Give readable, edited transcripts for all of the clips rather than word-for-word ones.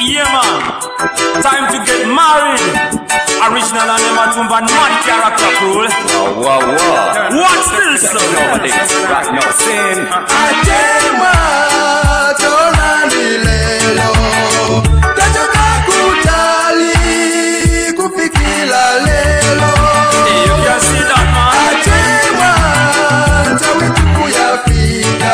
Yeah man, time to get married. Original and Emma Tumba, not character cool. Whoa, whoa, whoa. What's this? Nobody right now sin. Achema tolandilelo tachoka kutali kufikila lelo. You can see that man. Achema tawetu kuyafika.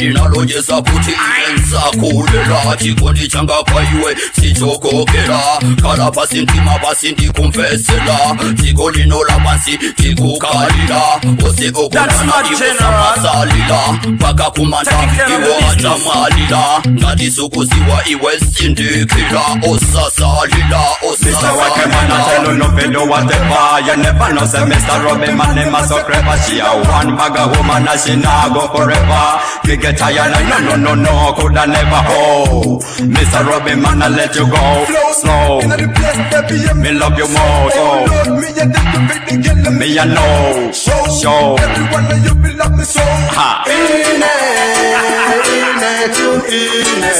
Ninalojeza kuti nsakulela chikondi changa kwa iwe sichokokela kala pasi ntima pasi ndikumvesela dziko lino la pansi tikukalila ose okondana iwe samasalila mpaka kumanda iwe achamalila ngati sukuziwa iwe sindikila osasalila Mr. Wakeman, I tell you no video whatever. You never know, say Mr. Robbie man, him a so clever. She a one bag of woman and she nah go forever. You get tired and no, no, no, no, coulda never hold. Mr. Robbie man, I let you go slow. Me love you more, so me I know, show. Everyone know you be love me so. Ha. Ine, ine, tu ine.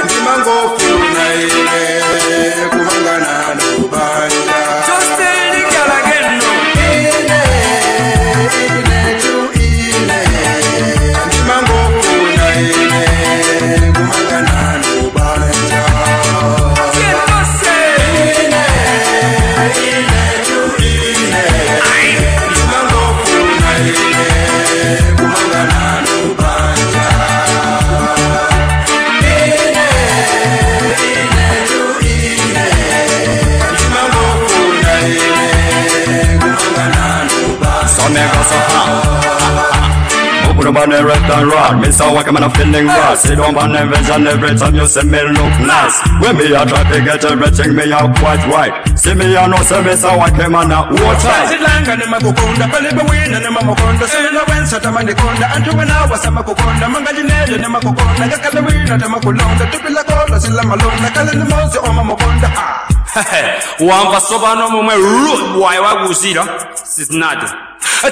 Ndimangofuna ine kumangana nobanja. Just tell the girl again, no. Ine, ine, tu ine. Ndimangofuna ine kumangana nobanja. Ine, ine, tu ine. Ndimangofuna ine kumangana nobanja. Ine, ine, tu ine. Ndimangofuna ine kumangana nobanja. So me go so ha. Put up on the right and right, Mr. Wakeman I'm feeling right. Sit down on the vision every time you see me look nice. When me a try to get everything, me a quite right. See me a no say Mr. Wakeman a watch tight. Zilanga ni makukonda, palibe wina ni mamukonda. Sila wensa tamanikonda, antu wena wasama kukonda. Mangalinele ni makukonda, kakale wina tamakulonda. Tupila kola sila malonda, kale ni mozi oma mukonda. Wamva sobano mumwe rude boy waguzira siznado.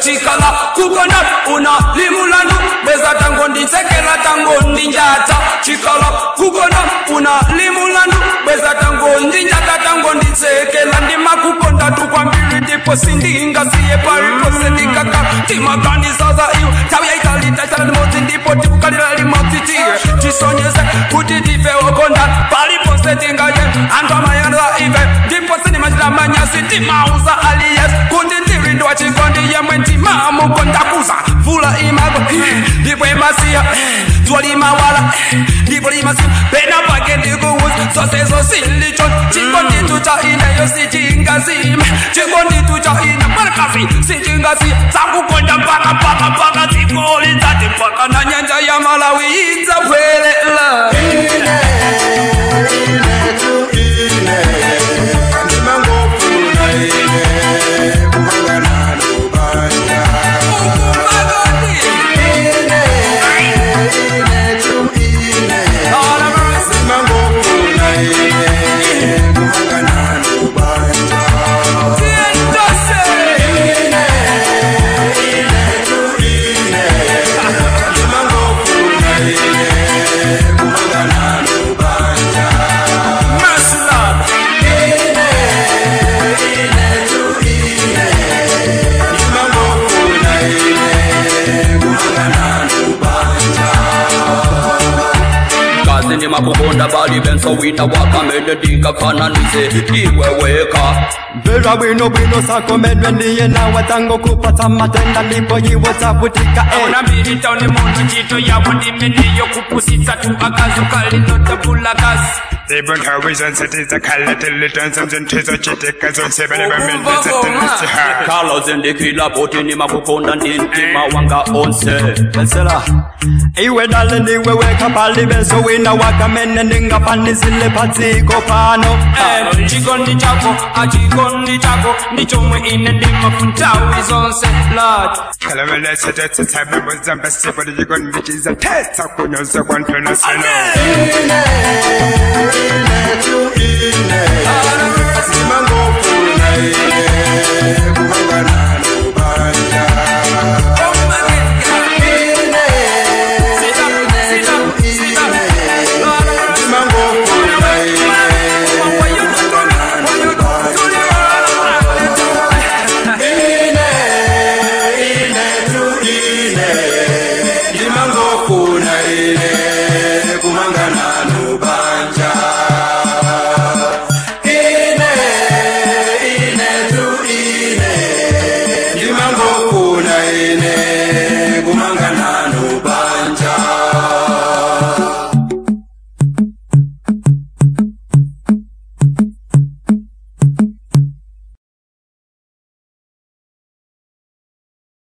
Chikala kukona una limulanu beza tango nditsekela tango ndinjata. Chikala kukona una limulanu beza tango ndinjata tango nditsekela ndimakukonda tukwambiri ndipo sindingasiye palipo sindikaka timaganizaza iwe tawi yaitali limodzi ndipo tikukalira limodzi tiye tisonyeze kuti ndife okonda palipo sindingaye anthu amayandza ife ndipo sindimachita timauza aliyes kuti ndirindwa chikondi yemwe ndimamukondakuza mvula imagwa ndipo imasiya dzuwa limawala ndipo limasiya pena pake ndikuuza zonse zosilicho chikonditu cha ineyo sichingazime chikonditu cha ine mwanakazi sichingasiya dzakukonda mpaka mpaka mpaka dziko lidzati mpaka na nyanja ya Malawi idzabwelela. Ine, ine, tu ine. Ndimangofuna ine kumangana nobanja. Ine, ine, tu ine. Ndimangofuna ine kumangana nobanja. Ine, ine, tu ine. Ndimangofuna ine kumangana nobanja. Mercy Lord. Ine, ine, tu ine. Ndimangofuna ine kumangana nobanja. Kazi ndimakukonda bali benso wina wakamene ndingafananize iweweka. Vera bwino bwino sakomedwe ndiye nawe tango kupata matenda ndipo iwe tavutika. Ona mbiri taone muno ntchito yawo ndimeneyo kupusitsa tu akazi ukalinotapula kasi. Even horizon cities a Carlos ndikila boti ni makukonda ndi mtima wanga onse. Pensela Iwe dale ndiwe weka palibe wina wakamene ndingafanizile padziko pano. Chikondi chako, achikondi chako ndichomwe ine ndimafuna zonse lot. Ine, ine tu ine.